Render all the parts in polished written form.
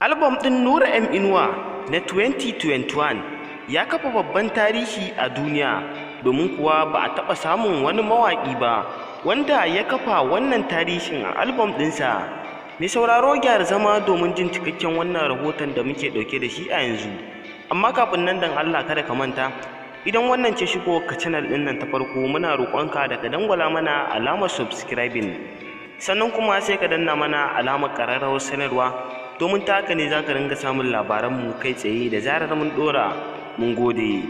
Album ɗin Nura M Inuwa na 2021 ya kafa babban tarihi a duniya, domin kuwa ba a taɓa samun wani mawaƙi ba wanda ya kafa wannan tarihin a album ɗinsa. Mai sauraro, gyara zama domin jin cikakken wannan rahoton da muke ɗauke da shi a yanzu. Amma kafin nan, dan Allah kada ka manta, idan wannan ce shigo ka channel ɗin nan ta farko, muna roƙonka da ka dangwala mana alamar subscribing, sannan kuma sai ka danna mana alamar ƙararrawar sanarwa, domin ta haka ne za ka ringa samun labaranmu kai tsaye da zarar mun ɗora. Mun gode.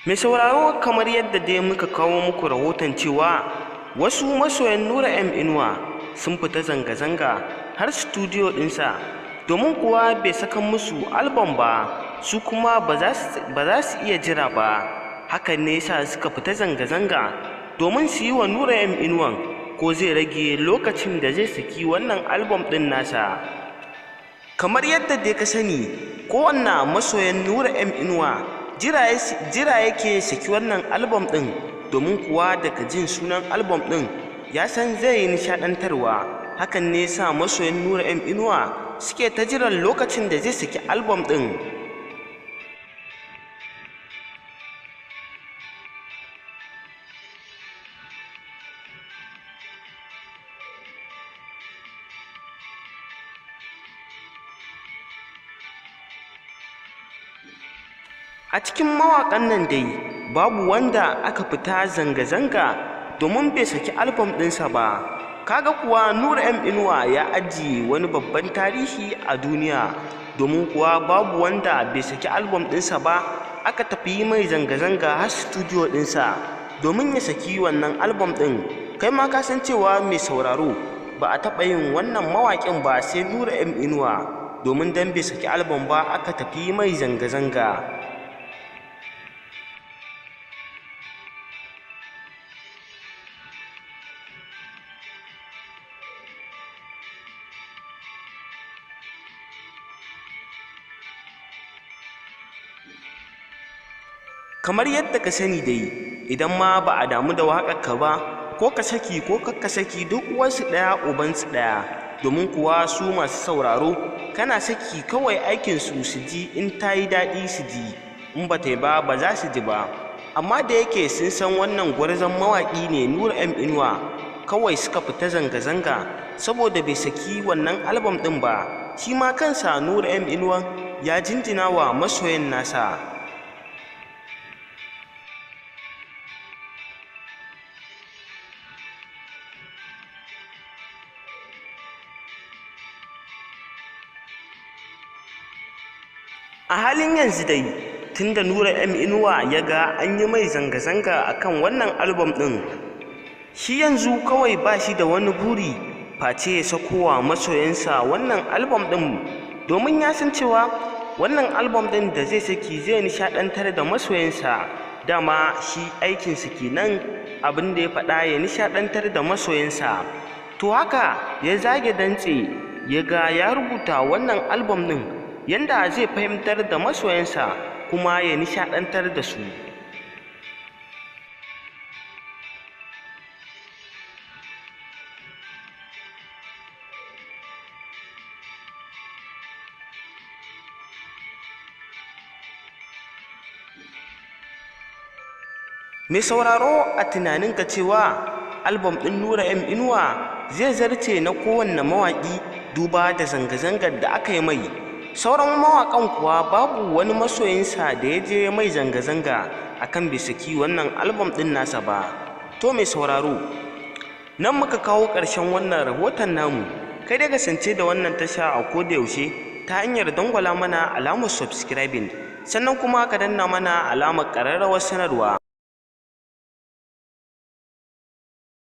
Mai sauraro, kamar yadda dai muka kawo muku rahoton cewa wasu masoyan Nura M Inuwa sun fita zanga-zanga har studio ɗinsa, domin kuwa bai saka musu album ba, su kuma ba za su iya jira ba. Hakan ne yasa suka fita zanga-zanga domin su yi wa Nura M Inuwan ko zai rage lokacin da zai saki wannan album ɗin nasa. Kamar yadda dai ka sani, kowanne masoyan Nura M Inuwa jira yake saki wannan album ɗin, domin kuwa daga jin sunan album ɗin ya san zai yi nishaɗantarwa. Hakan ne sa masoyan Nura M Inuwa suke ta jiran lokacin da zai saki album ɗin. A cikin mawaƙan nan dai babu wanda aka fita zanga-zanga domin bai saki album ɗinsa ba. Kaga kuwa Nura M Inuwa ya ajiye wani babban tarihi a duniya, domin kuwa babu wanda bai saki album ɗinsa ba aka tafi mai zanga-zanga har studio ɗinsa domin ya saki wannan album ɗin. Kai ma ka san cewa, mai sauraro, ba a taɓa yin wannan mawaƙin ba sai Nura M Inuwa, domin dan bai saki album ba aka tafi mai zanga-zanga. Kamar yadda ka sani dai, idan ma ba a damu da waƙarka ba, ko ka saki ko ka saki, duk uwansu ɗaya ubansu ɗaya, domin kuwa su masu sauraro kana saki kawai aikinsu su ji, in ta yi daɗi su ji, in ba ta yi ba ba za su ji ba. Amma da yake sun san wannan gwarzon mawaƙi ne Nura M Inuwa, kawai suka fita zanga-zanga saboda bai saki wannan album ɗin ba. Shi ma kansa Nura M Inuwa ya jinjina wa masoyan nasa. A halin yanzu dai, tunda Nura M Inuwa ya ga an yi mai zanga-zanga akan wannan album ɗin, shi yanzu kawai ba shi da wani buri face ya sakowa masoyansa wannan album ɗin, domin ya san cewa wannan album ɗin da zai saki zai nishaɗantar da masoyansa. Dama shi aikinsa kenan, abin da ya faɗa, ya nishaɗantar da masoyansa. To haka ya zage dantse ya ga ya rubuta wannan album ɗin yanda zai fahimtar da masoyansa kuma ya nishaɗantar da su. Mai sauraro, a tunaninka cewa album ɗin Nura M Inuwa zai zarce na kowanne mawaƙi, duba da zanga-zangar da aka yi mai? Sauran mawaƙan kuwa babu wani masoyinsa da ya je mai zanga-zanga akan bai saki wannan album ɗin nasa ba. To mai sauraro, nan muka kawo ƙarshen wannan rahoton namu. Kai dai kasance da wannan tasha a koda yaushe ta hanyar dangwala mana alamar subscribing, sannan kuma ka danna mana alamar ƙararrawar sanarwa.